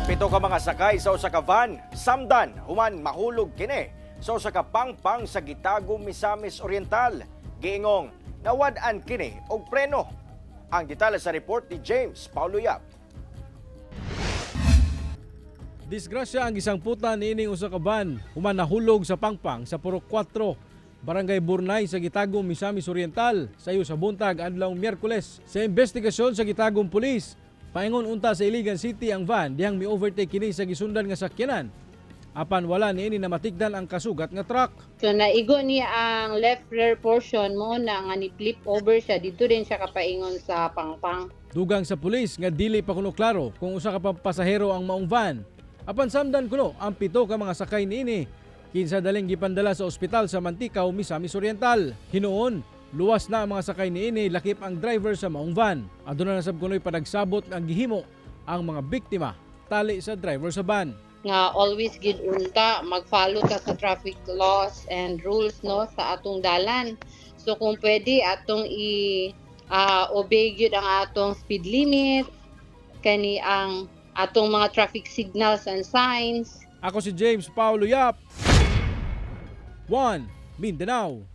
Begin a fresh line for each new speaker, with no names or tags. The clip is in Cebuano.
Pito ka mga sakay sa usa ka van, samdan human mahulog kini sa usa ka pangpang sa Gitagum, Misamis Oriental. Giingong nawad-an kini og preno. Ang detalye sa report ni James Paulo Yap.
Disgrasya ang gisangputan niining usa ka van human nahulog sa pangpang sa Purok 4, Barangay Burnay sa Gitagum, Misamis Oriental, sayo sa buntag adlaw Miyerkules. Sa investigasyon sa Gitagum Police, paingon unta sa Iligan City ang van dihang mi-overtake kini sa gisundan nga sakyanan. Apan wala niini namatikdan ang kasugat nga truck.
So naigo niya ang left rear portion mo na nga ni flip over siya, dito din siya kapaingon sa pangpang.
Dugang sa pulis nga dili pa kuno klaro kung usa ka pa pasahero ang maong van. Apan samdan kuno ang pito ka mga sakay niini kinsa daling gipandala sa ospital sa Manticao, Misamis Oriental. Hinuon, luwas na ang mga sakay niini lakip ang driver sa maong van. Aduna na sab kuno'y panagsabot ang gihimo ang mga biktima tali sa driver sa van.
Nga always gid unta mag-follow ta sa traffic laws and rules, no, sa atong dalan. So kung pwede atong i obey gyud ang atong speed limit, kani ang atong mga traffic signals and signs.
Ako si James Paulo Yap. 1 Mindanao.